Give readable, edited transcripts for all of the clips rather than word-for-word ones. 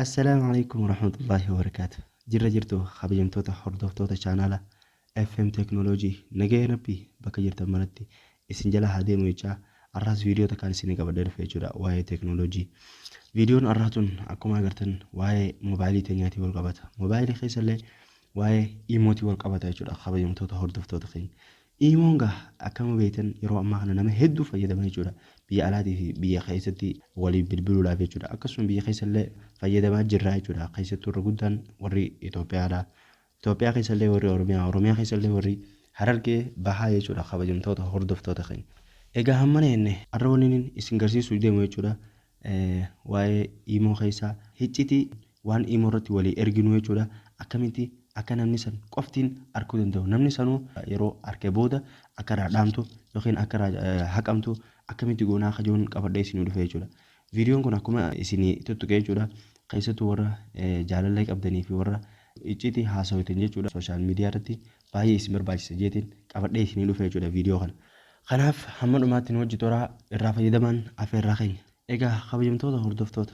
Assalaamu Aleykum Warahmatullaahi Wabarakaatuh. Jirra jirtu kabajamtoota hordoftoota chaanaala FM Teknooloojii, nagaya Rabbii bakka jirtan maratti isin jala haa deemu jechaa, har'aas viidiyoo takkaan isinii qabadhee dhufe jechuudha waa'ee teknooloojii. Viidiyoon har'aa tun akkuma agartan waa'ee moobaayilii teenyaatii wal qabata. Moobaayilii keessallee waa'ee iimootii wal qabata jechuudha, kabajamtoota hordoftoota keenya. Iimoon gaa akkama beektan yeroo ammaa kana nama hedduu fayyadama jechuudha. Biyya alaatii fi biyya keessatti waliif bilbiluudhaaf jechuudha. Akkasuma biyya keessallee fayyadamaa jirra jechuudha. Keessattuu irra guddaan warri Itoophiyaadha. Itoophiyaa keessallee warri Oromiyaa, Oromiyaa keessallee warri Harargee Bahaa jechuudha, kabajamtoota hordoftoota keenya. Egaa hammana jenne, har'a wanni isin garsiisuu deemu jechuudha, waa'ee iimoo keessaa hiccitii waan iimoo irratti walii erginuu jechuudha, akkamitti akka namni san qoftiin arkuu danda'u, namni sanuu yeroo arke booda akka irraa dhaamtu yookiin akka irraa haqamtu akkamitti goonaa kajoon qabadhee isinii dhufe jechuudha. Viidiyoon kun akkuma isinii tuttuqe jechuudha, keessattuu warra jaalallee qabdanii fi warra icciitii haasawatan jechuudha, sooshaal miidiyaa irratti baay'ee isin barbaachisa jeetiin qabadhee isinii dhufe jechuudha viidiyoo kana. Kanaaf hamma dhumaatti nu wajji turaa, irraa fayyadamaan afeerraa keenya. Egaa kabajamtoota hordoftoota,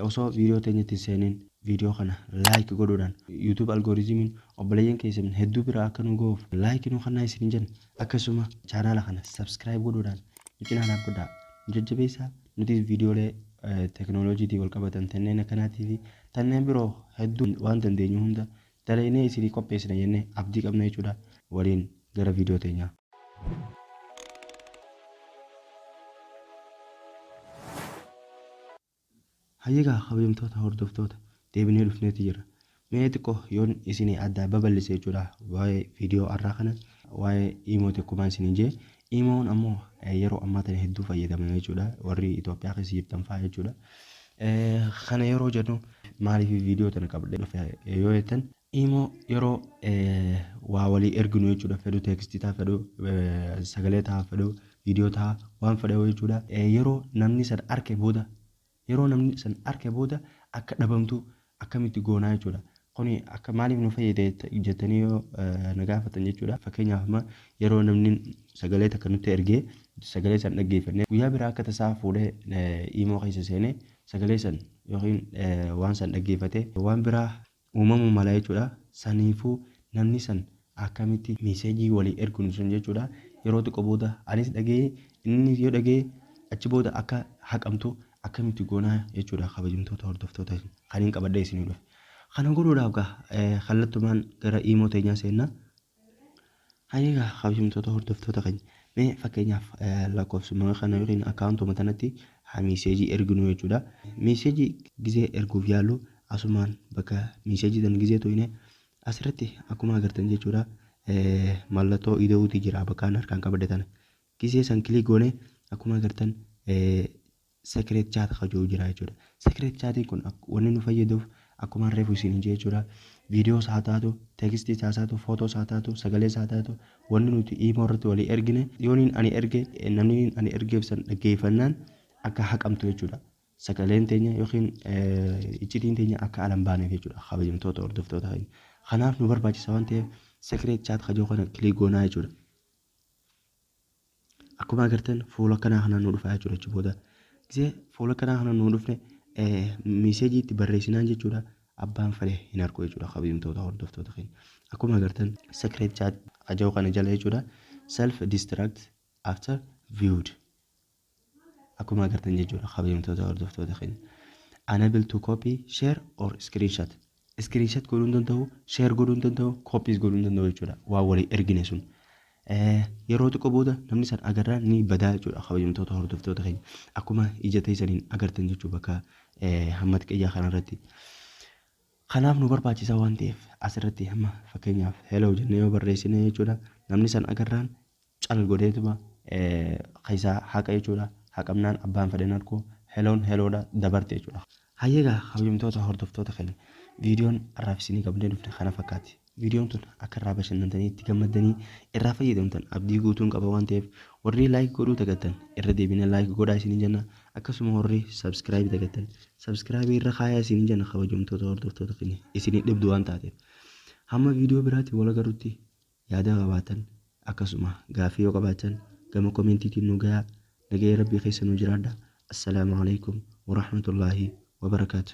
osoo viidiyoo teenyatti hin seeniin viidiyoo kana like godhuudhaan YouTube algoritimiin obboleeyyan keessan hedduu bira akka nu ga'uuf like nu kennaa isiniin jenna. Akkasuma chaanaala kana subscribe godhuudhaan nu cinaa dhaabbadhaa. Nu jajjabeessaa, nutis viidiyoolee teekinooloojiitiin wal qabatan tanneen akkanaatii fi tanneen biroo hedduu waan dandeenyu hunda dalaynee isinii qopheessina jennee abdii qabna jechuudha. Waliin gara viidiyoo teenyaa. Hayyeegaa kabajamtoota hordoftoota, deebinee dhufneeti jira. Mee xiqqoo yoon isinii addaa babal'ise jechuudha waa'ee viidiyoo har'aa kana, waa'ee iimoo tokkumaan isiniin jee. Iimoon ammoo yeroo ammaa tana hedduu fayyadamama jechuudha, warri Itoophiyaa keessa jirtan fa'aa jechuudha. Kana yeroo jennu maaliif viidiyoo tana qabadhee dhufe yoo jettan, iimoo yeroo waa walii erginu jechuudha, fedhu teekstii ta'a, fedhu sagalee ta'a, fedhu viidiyoo ta'a, waan fedhe jechuudha. Yeroo namni san arke booda, yeroo namni san arke booda akka dhabamtu akkamitti goonaa jechuudha. Kuni akka maaliif nu fayyade jettanii yoo na gaafatan jechuudha. Fakkeenyaaf amma yeroo namni sagalee takka nutti ergee, sagalee san dhaggeeffannee, guyyaa biraa akka tasaa fuudhee iimoo keessa seenee sagalee san yookiin waan san dhaggeeffatee, waan biraa uumamuu mala jechuudha. Saniifuu namni san akkamitti meeseejii walii erginu sun jechuudha, yeroo xiqqoo booda anis dhaga'ee inni yoo dhaga'e achi booda akka haqamtu akkamitti goonaa jechuudha, kabajamtoota hordoftoota kan hin qabadhee isinii dhufe. Kana godhuudhaaf gaa kallattumaan gara iimoo teenyaa seenna. Hayyeegaa kabajamtoota hordoftoota keenya, mee fakkeenyaaf lakkoofsuma kana yookiin akkaawuntuma tanatti haa miiseejii erginu jechuudha. Miiseejii gizee erguuf yaallu asumaan bakka miiseejii tan gizee tuyne asirratti akkuma agartan jechuudha, mallattoo ida'uuti jira bakka harkaan qabadhe tana. Gizee san click goone akkuma agartan secret chat kajoo jira jechuudha. Secret chatiin kun wanni nu fayyaduuf akkuma reefu isin jechuudha. Viidiyoos haa taatu, teekstiis haa taatu, footoos haa taatu, sagalees haa taatu, wanni nuti iimoo irratti walii ergine yooniin ani erge namni ani ergeef san dhaggeeffannaan akka haqamtu jechuudha. Sagaleen teenya yookiin iccitiin teenya akka alan baaneef jechuudha, kabajamtoota hordoftoota keenya. Kanaaf nu barbaachisa waan ta'eef secret chat kajoo kana click goonaa jechuudha. Akkuma agartan fuula kanaa kanaan nu dhufa jechuudha achi booda. Gisee fuula kanaa kanaan nu dhufne miiseejii itti barreessinaan jechuudha, abbaan fedhe hin argu jechuudha, kabajamtoota hordoftoota keenya. Akkuma agartan secret chat kajoo kana jala jechuudha, self destruct after viewed akkuma agartan jechuudha, kabajamtoota hordoftoota keenya. Unable to copy, share or screenshot. Screenshot godhuu hin danda'u, share godhuu hin danda'u, copies godhuu hin danda'u jechuudha waan walii ergine sun. Yeroo xiqqoo booda namni san agarraan ni badaa jechuudha, kabajamtoota hordoftoota keenya. Akkuma ija teessaniin agartan jechuudha bakka hamma xiqqayyaa kanarratti. Kanaaf nu barbaachisa waan ta'eef asirratti hamma fakkeenyaaf hello jennee yoo barreessine jechuudha, namni san agarraan cal godheetuma keessaa haqa jechuudha. Haqamnaan abbaan fedhan argu, helloon helloodha dabarte jechuudha. Hayyeegaa kabajamtoota hordoftoota keenya, viidiyoon har'aaf isinii qabnee dhufne kana fakkaatti. Viidiyoon tun akka irraa bashannantanii, itti gammaddanii, irraa fayyadamtan abdii guutuun qaba waan ta'eef, warri like godhuu dagattan irra deebinee like godhaa isiniin jenna. Akkasuma warri subscribe dagattan subscribe irra kaayaa isiniin jenna, kabajamtoota hordoftoota keenya, isinii dhibdu waan taateef. Hamma viidiyoo biraatti wal agarrutti, yaada qabaatan akkasuma gaaffii yoo qabaatan gama komeentiitiin nu gayaa. Nagaya Rabbii keessa nu jiraadha. Assalaamu alaikum warahmatullaahi wabarakaatu.